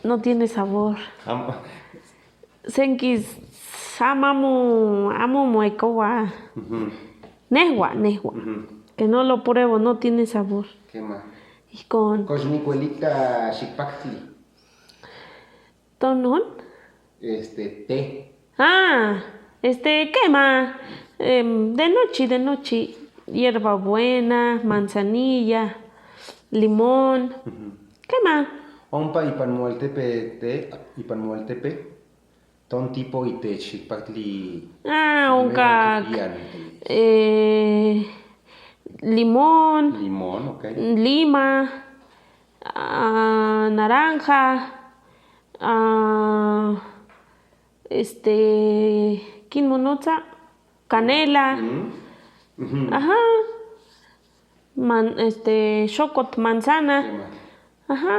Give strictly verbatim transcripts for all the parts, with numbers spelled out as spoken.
No tiene sabor. Am- Senkis, ama mu, ama mu ekowa. Ujú. Nehua, nehua. Ujú. Que no lo pruebo, no tiene sabor. ¿Qué más? Ihkon. Kosh mi kuelita shikpaktli. ¿Tonon? Este, té. Ah, este, ¿qué más? Em, de noche, de noche, hierbabuena, manzanilla, limón. Ujú. ¿Qué más? Ompa ipan mueltepe, te, ipan mueltepe. Ton tipo y te shikpaktli. Ah, onka, eh, limón. Limón, ok. Lima, ah, naranja, ah, este, ¿quién monotsa? Canela. Ujú. Ajá. Man-, este, shokot, manzana. ¿Qué más? Ajá.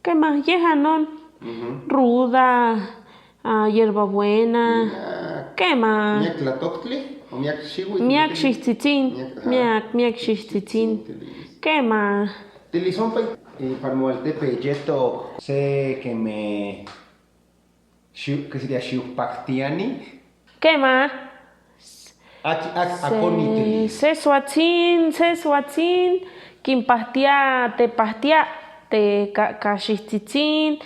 ¿Qué más? Yehanon. Ujú. Ruda, ah, hierbabuena. Miak. ¿Qué más? ¿Miak tlatoktli o miak shiwit? Miak shihtsitsin. Miak, ajá. Miak, miak shihtsitsin. Shihtsitsin, telis. ¿Qué más? Telis, ompa, eh, ipan mueltepe yeto, sé que me Xiu-, ¿qué sería? Xiuhpaktiani. ¿Qué más? Aki, ak-, akoni telis. Seswatsin, seswatsin, kinpahtia, tepahtia, te ka-, kashihtsitsin,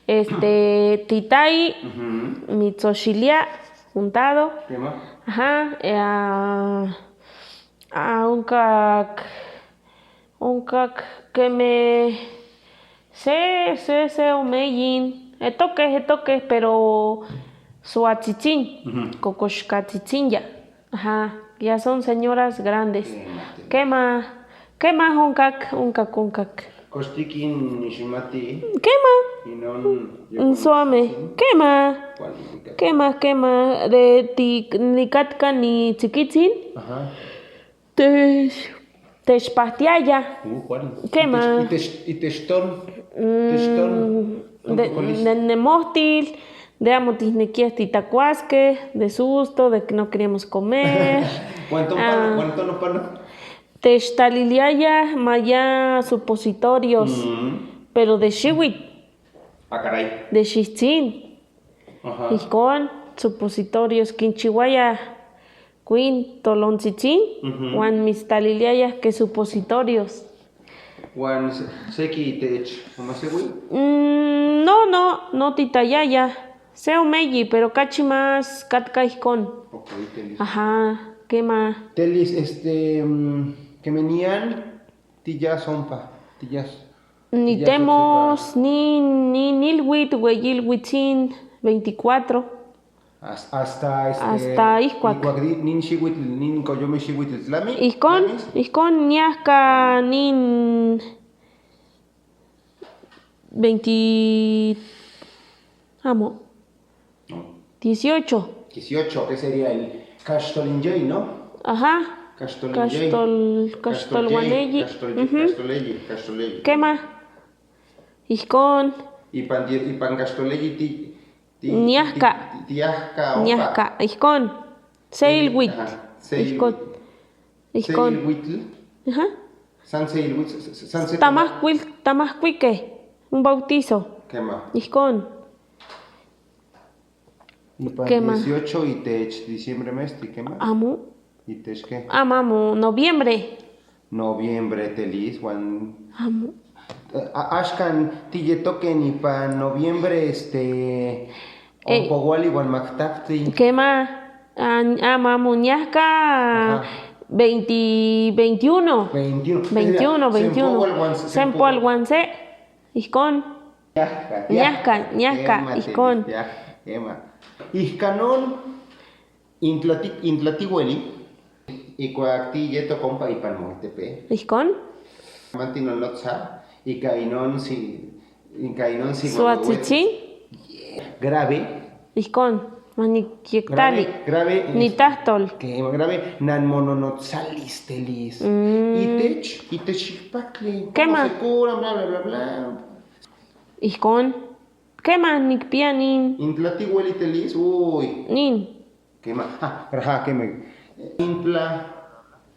este, titai, ujú, mitsoshilia, untado. ¿Qué más? Ajá, eh, ah, ah, onka, Onka k-, keme, se, se, se omeyin, etoke, etoke, pero suatsitsin, ujú, kokoshikatsitsin ya. Ajá, ya son señoras grandes. Kema, kema, onka k-, onka k-, onka k-. Kostikin nishimati. Kema. Inon, nsuame. Kema. Kema, kema, de ti, nikatka ni tsikitsin. Ajá. Tesh-, teshpahtiaya. Uh, Juan. Kema. Y tesh-, y tesh-, y teshton. Mm, teshton. De, de nemohtil, de amo tihnekieh titakuaske, de susto, de que no queríamos comer. ¿Cuánto pano? Ah. ¿Cuánto no pano? Teshtaliliaya maya supositorios, mm, pero de shiwit. Ah, caray. De shitsin. Ajá. Ijkon, supositorios, kinchiwaya kwin tolontsitsin, ujú, wan mitstaliliaya kẹ supositorios. Wan se-, seki tech, ¿o más segui? Mm, no, no, no titayaya. Se omeyi, pero kachi más katka ijkon. Ok, telis. Ajá, kema. Telis, este, mm, keme nian, tiyas ompa, tiyas. Ni tiyas temos, observa. Ni, ni, ni ilwit, weyilwitsin, veinticuatro. Has-, hasta, este, hasta ihkwak. Ihkwak di-, nin shiwitl, nin koyome shiwitl tlami-, ijkon, tlamis? Ijkon, niahka nin veinti, amo. No. Dieciocho. Dieciocho, que sería el kashtolinjey, ¿no? Ajá. Kashtolinjey. Kashtol-, kashtolinjey, kashtolinjey, ujú, kashtolinjey, kashtolinjey. ¿Qué más? Ijkon. Y pan di-, y pan kashtolinjey ti-, Ti-, niahka. Ti-, ti-, tiahka, ompa. Niahka, ijkon. Seilwit. Ajá, seilwit. Ijkon. Ijkon. Seilwitl. Ajá. San seilwit, s-, s-, san se- Tamahkwil-, tamahkwike. Un bautizo. ¿Qué más? Ijkon. Y para ¿qué más? Dieciocho y tech diciembre mes, ¿y qué más? Amo. ¿Y tech qué? Amo, amo, noviembre. Noviembre, telis, wan. Amo. A-, ashkan ti yetoke ni pa noviembre, este, eh, ompowali wan maktapti. Kema, a-, amo, amo, niahka, ajá, veinte, veintiuno. Veintiuno. Veintiuno, eh, veintiuno. Sempowal wan se-, sempowal wan se-, ijkon. Niahka, niahka, niahka, kema, ijkon. Telis, niahka, kema. Ijkanon, Intlati-, intlatiweli, ikwak ti yeto kompa ipan mueltepe. Ijkon. Manti nonotsa, ika inon si, ika inon si suatsitsin. Grave. Ijkon. Mani kiektali. Grave, grave. Ni tahtol. Kema grave, nan mononotsalis telis. Mm. Itech, itech shikpakli. Kema. Como se cura, bla, bla, bla, bla. Ijkon. Kema, nikpia nin. Intlatiweli telis, uy. Nin. Kema, ah, raja, kema. Intla,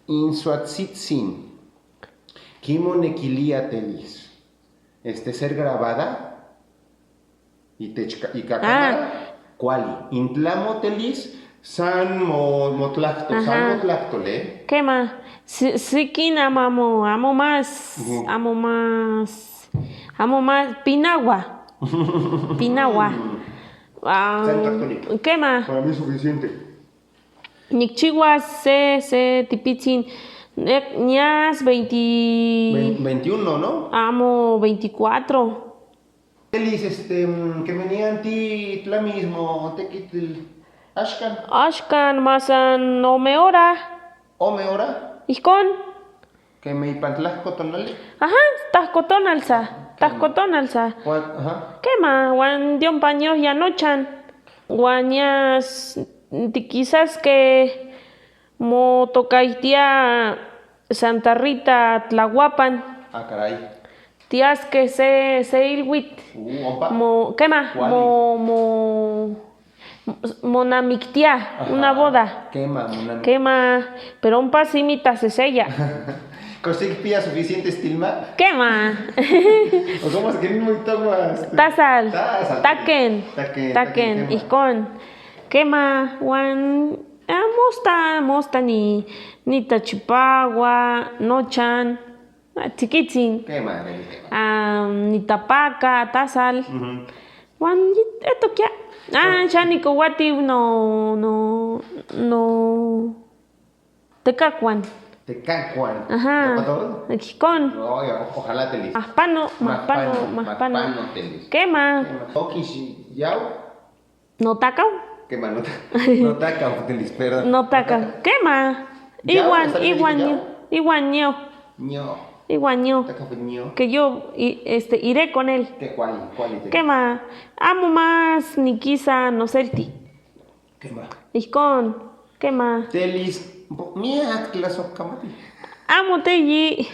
insuatsitsin. Kimo nekilia telis. Este, ser grabada. Itechka-, ikakana, ah, kuali. Intlamo telis, san mo, mo tlakto, san mo tlakto le. Kema, si-, sikin amo, amo, amo mas, ujú, amo mas, amo mas, pinawa. Pinawa. Ah, san tlakto le. Kema. Para mí es suficiente. Nikchiwas se, se tipitsin, eh, ñas veinti. Vein-, veintiuno, ¿no? Amo veinticuatro. Telis, este, mm, kemenian ti tlamismo, tekit el ashkan. Ashkan masan ome ora. Ome ora? Ihkon. Kema, ipan tlahkotonal. Ajá, tahkotonal sa, kema, tahkotonal sa. Wan, ajá. Kema, wan dion paño ya nochan. Wan ñas, ti quizás que mo tocaitía Santa Rita Tlahuapan. Ah, caray. Tias que se, se ilwit. Uh, ompa. Mo, kema, kuali, mo, mo, mo namiktia, ajá, una boda. Kema, mo nam- Kema, pero ompa si mi taseseya. Kosi pia suficiente stilma. Kema. O como es que no me tomas? Tasal. Tasal. Taken. Taken, taken, taken, kema. Ihkon. Kema, wan, ah, mosta, mosta ni, ni tachipawa, nochan. Ah, tikitsin. Kema, kema. Ah, ni tapaka, tasal. Mhm. Wan, yi-, eto kia. Ah, shani ko wati no, no, no. Tekakuan. Tekakuan. Ajá. ¿Tapa todo? Kikon. No, ya, ojalá telis. Mahpano, mahpano, mahpano, mahpano. Mahpano telis. Kema. Kema. Okishi, yao. No takau. Kema, no ta-, no takau, telis, perdón. No takau. No takau. Kema. Yao, iwan, o sea, iwan, yao, ño, iwan ño. Ño. Iwan ño. Takau ño. Que yo, i-, este, iré con él. ¿Qué, cuál, cuál iré? Kema. Amo mas ni kisa no selti. Kema. Ihkon. Kema. Telis, bo-, mi aklá sok kamati. Amo te yi.